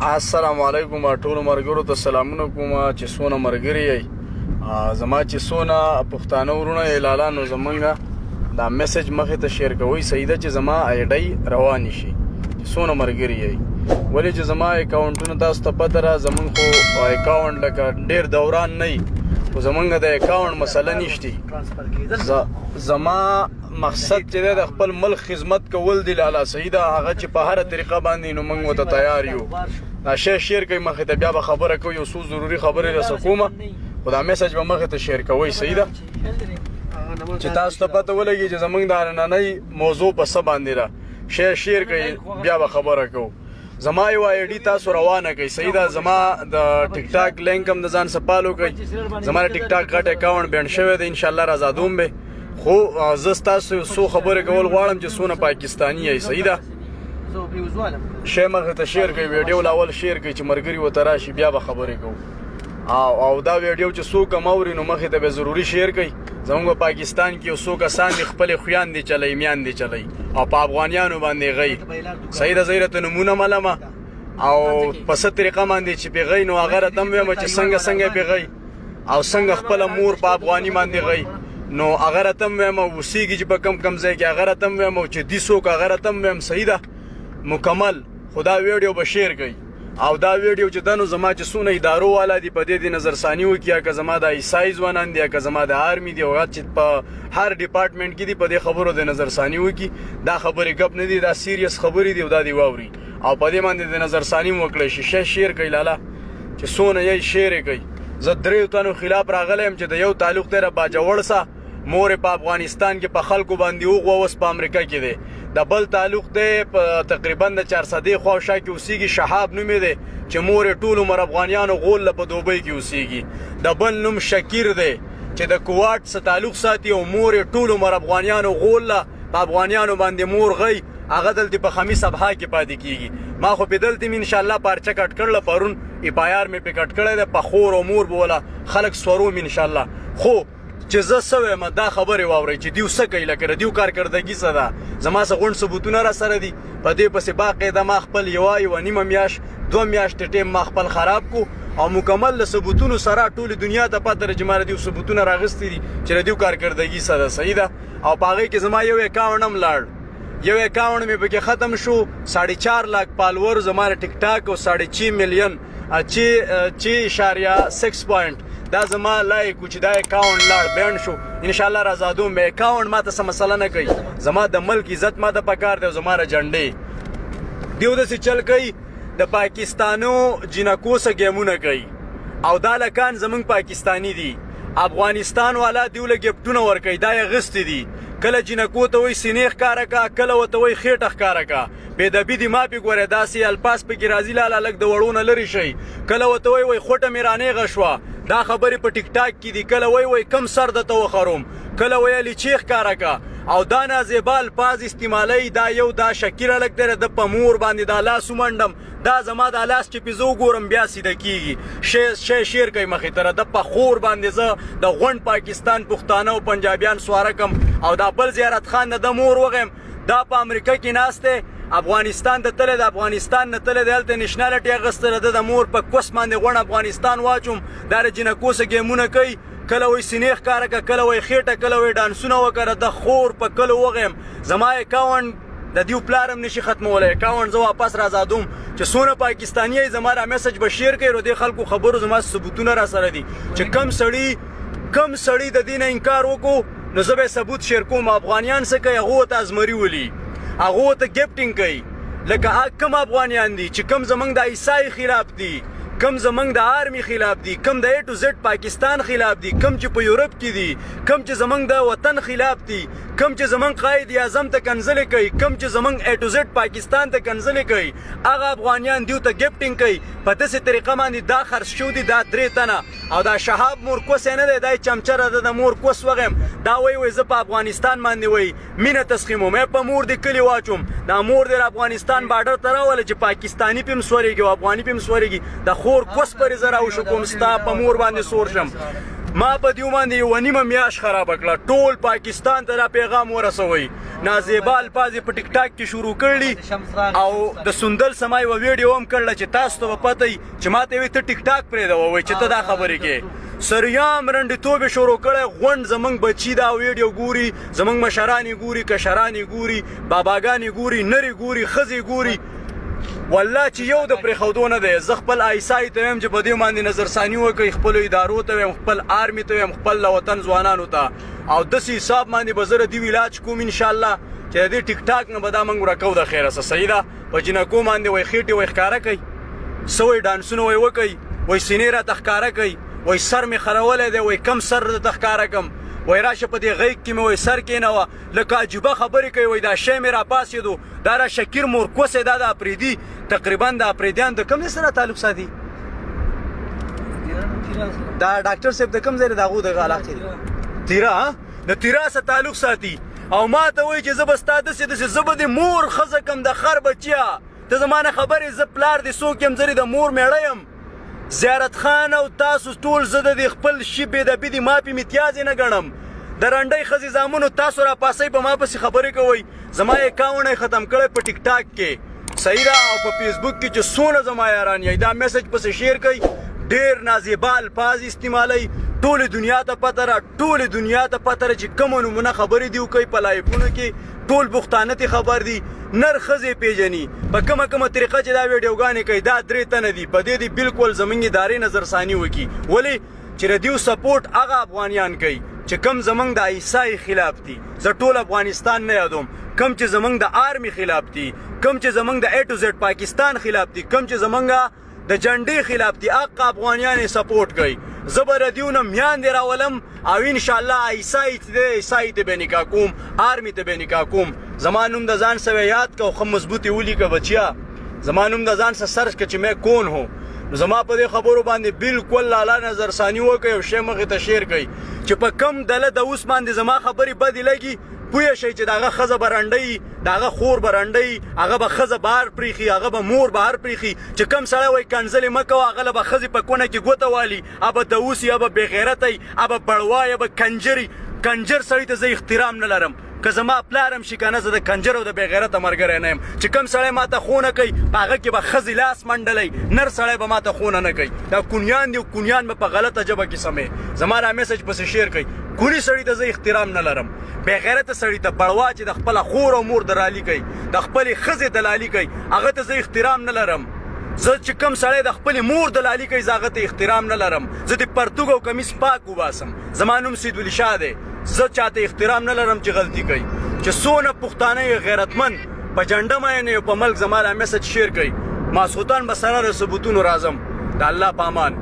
السلام علیکم ټولو مرګرو ته سلامونه کوم چې سونه مرګري یې زما چې سونه پښتانه ورونه یې لالا نو زمونږ دا میسج مخې ته شیر کوي صحیح ده چې زما آی ډي روان شي چې سونه مرګري یې ولې چې زما اکاونټونه تاسو ته پته را زمونږ خو اکاونټ لکه ډیر دوران نه خو زمونږ د اکاونټ مسله نشتی زما مقصد چې دی د خپل ملک خدمت کول دی لالا صحیح ده هغه چې په هره طریقه باندې نو موږ ورته تیار یو. دا شی شیر کوي مخې ته بیا به خبره کوو، یو څو ضروري خبرې درسره کوم، خو دا میسج به مخې ته شیر کوئ. صحیح ده چې تاسو ته پته ولګي چې زمونږ د نننۍ موضوع په څه باندې ده. شی شیر کوي بیا به خبره کوو. زما یو آی ډي تاسو روانه کړئ. صحیح ده، زما د ټیک ټاک لینک هم د ځان سره فالو کړئ. زما د ټیک ټاک غټ اکاونټ بند شوی دی، ان شاء الله رازادوم به. خو زه ستاسو یو څو خبرې کول غواړم چې څونه پاکستاني یې. صحیح ده، شی مخې ته شیر کړئ، ویډیو لاول شیر کړئ چې مرګري ورته راشي، بیا به خبرې کوو. او دا ویډیو چې څوک هم اوري نو مخې ته به ضروري شیر کړئ. زموږ په پاکستان کې یو څو کسان دي خپلې خویندې چلوي، میندې چلوي او په افغانیانو باندې غي. صحیح ده، زه راته نمونه ملمه او په څه طریقه باندې چې پیغی نو هغه راته هم وایم چې څنګه څنګه پیغی او څنګه خپله مور په افغاني باندې غي، نو هغه راته هم وایم. اوسېږي چې په کم کم ځای کې هغه راته هم وایم، چې دي څوک هغه راته هم وایم. صحیح ده، مکمل خو دا ویډیو به شیر کړئ. او دا ویډیو چې دنو زما چې سونه ادارو والا دی په دې دی نظر ثاني وکیا، که زما د ایسای ځوانان دي، که زما د آرمي دی، او چې په هر ډپارټمنټ کې دی په دې خبرو د نظر ثاني وکي. دا خبرې ګپ نه دي، دا سیریس خبرې دي او دا دی واوري او په دې باندې د نظر ثاني وکړي شي. شی شیر کوي لالا چې سونه یې شیر کوي. زه دریو تنو خلاف راغلی یم چې د یو تعلق دی باجوړ سه، مور په افغانستان کې په خلکو باندې وغوه، اوس په امریکا کې دی. د بل تعلق دی په تقریبا د چارسدې خوا شا کې اوسېږي، شهاب نومې دی چې مور یې ټول عمر افغانیانو غول له په دوبۍ کې اوسېږي. د بل نوم شکیر دی چې د کوواټ څه تعلق ساتي او مور یې ټول عمر افغانیانو غول له په افغانیانو باندې مور غي، هغه دلته په خمیس ابها کې پاتې کیږي. ما خو په دلته ان شاء الله پارچه کټ کړل، پرون اف آی آر مې په کټ کړی ده، په خور او مور بوله خلک سوروم ان شاء الله. خو چې زه څه وایم دا خبرې واورئ چې دیو څه کوي، لکه د دیو کارکردګي څه ده. زما څه غونډ ثبوتونه را سره دي په دې پسې باقاعده. ما خپل یوه یوه نیمه میاشت دوه میاشتې ټیم ما خپل خراب کو او مکمل له ثبوتونو سره ټولې دنیا ته پته ده چې ما د دیو ثبوتونه راغستي دي چې د دیو کارکردګي څه ده. صحیح ده، او په هغې کې زما یو اکاونټ هم لاړ، یو اکاونټ مې پکې ختم شو. 4.5 لاک فالوور زما د ټیک ټاک او 6.5 میلیون چی اشاریه 6 پوینټ دا زما لایک چې دا اکاونټ لاړ بین شو. ان شاء الله رازادوم به اکاونټ، ماته څه مسله نه کوي. زما د ملک عزت ماته پکار دی او زما د جنډې دیو داسې چل کوي، د پاکستانو جینکو سره ګیمونه کوي او دا لکان زمونږ پاکستانی دي. افغانستان والا دیو له ګفټونه ورکوي، دا یې غستې دي. کله جینکو ته وایي سینې ښکاره کا، کله ورته وایي خېټه ښکاره کا. بې ادبي دي ما پې ګوره، داسې الفاظ پکې راځي لالا لږ د وړو نه لرې شئ. کله ورته وایي وایي خوټه مې رانېغه شوه، دا خبرې په ټیک ټاک کې دي. کله وایي وایي کم سر درته وخروم، کله وایي لیچې ښکاره کا او دا نازیبا الفاظ استعمالوي. دا یو دا شکیر هلک دی، د په مور باندې دا لاس ومنډم، دا زما دا لاس چې پې زه وګورم بیا سیده کیږي. شی شی شیر کوي مخې ته د په خور باندې زه د غونډ پاکستان پښتانه او پنجابیان سواره کم. او دا بل زیارت خان د مور وغیم، دا په امریکا کې ناست دی، افغانستان ته تللی، د افغانستان نه تللی دی، هلته نشنالټي اخیستله. ده د مور په کوس باندې غوڼ افغانستان واچوم. دا د جینکو سره ګیمونه کوي، کله وایي سینې ښکاره که، کله وایي خېټه، کله وایي ډانسونه وکړه. د خور په کلو وغیم، زما اکاونټ د دیو پلار هم نشي ختمولی. اکاونټ زه واپس رازادوم. چې څونه پاکستاني یې زما دا میسج به شیر کوي. دې خلکو خبرو زما ثبوتونه را سره دي چې کم سړي د دین انکار وکړو نو زه به ثبوت شیر کوم. افغانیان څه کوي؟ هغو ته ازمري ولي، هغو ته ګفټینګ کوي. لکه کم افغانیان دي چې کم زمونږ د ایسای خلاف دي، کم زمونږ د آرمي خلاف دي، کم د ای ټو زیډ پاکستان خلاف دي، کم چې په یورپ کې دي، کم چې زمونږ د وطن خلاف دي، کم چې زمونږ قائد اعظم ته کنځلې کوي، کم چې زمونږ ای ټو زیډ پاکستان ته کنځلې کوي، هغه افغانیان دیو ته ګفټینګ کوي په داسې طریقه باندې. دا خرڅ شو دي دا درې تنه. او دا شهاب مور کوس نه دی، دا چمچه ده د مور کوس وغیم. دا وای وای زه په افغانستان باندې وای مینه تسخیموم، په مور دې کلی واچوم. دا مور دې افغانستان بارډر ته راوله چې پاکستانی پم سوريږي او افغاني پم سوريږي. د خور کوس پر زه راوشو کوم، ستا په مور باندې سور شم. ما په دیو باندې یوه نیمه میاشت خرابه کړه. ټول پاکستان ته دا پیغام ورسوئ. نازیبا الفاظ یې په ټیک ټاک کې شروع کړي او د سندل سما یوه ویډیو هم کړله چې تاسو ته به پته وي چې ما ته وی ته ټیک ټاک پرېږده وایي چې ته دا خبرې کې سریام رنډیتوب یې شروع کړی. غونډ زمونږ بچي دا ویډیو ګوري، زمونږ مشران یې ګوري، کشران یې ګوري، باباګان یې ګوري، نر یې ګوري، ښځې ګوري. والله چې یو د پرېښودو نه دی. زه خپل آی اس آی ته وایم چې په دې باندې نظرثاني وکړئ، خپلو ادارو ته وایم، خپل آرمي ته وایم، خپل د وطن ځوانانو ته، او داسې حساب باندې به زه د دې علاج کوم انشاءالله چې د دې ټیک ټاک نه به دا موږ ورکو د خیره څه. صحیح ده، په جینکو باندې وایي خېټې وایي ښکاره کوي، څه وایي ډانسونه وایي وکوي، وایي سینې راته ښکاره کوي، وایي سر مې خرولی دی، وایي کم سر درته ښکاره کم، وایي راشه په دې غیږ کې مې وایي سر کېنوه، لکه عجیبه خبرې کوي. وایي دا شی مې راپاڅېدو، دا را شکیر مور کوسه، دا د اپریدي، تقریبا د اپریدیان د کوم ځای سره تعلق ساتي؟ دا ډاکټر صاحب د کوم ځای د هغو د علاقې تیرا د تیرا سره تعلق ساتي او ما ته وایي چې زه به ستا داسې داسې، زه به دې مور ښځه کم د خر بچیه، ته زما نه خبر یې، زه پلار دې څوک یم، زه دې د مور مېړه یم. زیارت خان او تاسو ټول زه د دې خپل شي بې دبي دي ما پې امتیاز یې نه ګڼم. د رنډۍ ښځې زامنو تاسو را پاسئ په ما پسې خبرې کوئ، زما اکاونټ یې ختم کړی په ټیک ټاک کې، صحیح ده، او په فیسبوک کې چې څونه زما یاران یئ دا میسج پسې شیر کړئ. ډیر نازیبا الفاظ استعمالوي، ټولې دنیا ته پته را، ټولې دنیا ته پته را چې کومه نمونه خبرې دی وکوي په لایفونو کې، ټول پښتانه ته خبر دي، نر ښځې پیژني په کومه کومه طریقه چې دا ویډیوګانې کوي. دا درې تنه دي، په دې دي بالکل زمونږ ادارې نظرثاني وکړي، ولې چې د دیو سپورټ هغه افغانیان کوي چې کم زمونږ د آی اس آی خلاف دي. زه ټول افغانستان نه یادوم، کم چې زمونږ د آرمي خلاف دي، کم چې زمونږ د ای ټو زیډ پاکستان خلاف دي، کم چې زمونږ د جنډې خلاف دي، حق افغانیان یې سپورټ کوي. زه به د دیو نه میاندې راولم او ان شاء الله آی اس آی چې دی آی اس آی ته به نکاح کوم، آرمي ته به نکاح کوم. زما نوم د ځان سره یاد که او ښه مضبوط یې ولیکه بچیا، زما نوم د ځان سره سرچ که چې مې کون هو. نو زما په دې خبرو باندې بالکل لالا نظر ثاني وکړئ او شی مخې ته شیر کړئ چې په کم دله د اوس باندې زما خبرې بدې لګي، پوه شئ چې د هغه ښځه به رنډۍ، د هغه خور به رنډۍ، هغه به ښځه بهر پرېښي، هغه به مور بهر پرېښي. چې کم سړی وایي کنځلې مه کوه، هغه له به ښځې په کونه کې ګوته والي، ابه دوسي، ابه بېغیرته، ابه بړوای، ابه کنجري. کنجر سړي ته زه احترام نه لرم، که زما پلار هم شي که نه، زه د کنجر او د بېغیرته ملګری نه یم. چې کوم سړی ماته خونه کوي په هغه کې به ښځې لاس منډلی، نر سړی به ماته خونه نه کوي. دا کونیان دي او کونیان به په غلطه ژبه کې سمې. زما دا میسج پسې شیر کوي. کوني سړي ته زه احترام نه لرم، بېغیرته سړي ته، بړوا چې د خپله خور او مور دلالي کوي، د خپلې ښځې دلالي کوي، هغه ته زه احترام نه لرم. زه چې کوم سړی د خپلې مور دلالي کوي، زه هغه ته احترام نه لرم. زه دې پرتوګ او کمیس پاک وباسم. زما نوم سید ولي شاه دی. زه چاته احترام نه لرم چې غلطي کوي. چې څونه پښتانه یې غیرتمن په جنډه مین یې په ملک، زما دا میسج شیر کوي. ماسخوتن به سره د ثبوتونو راځم. د الله په امان.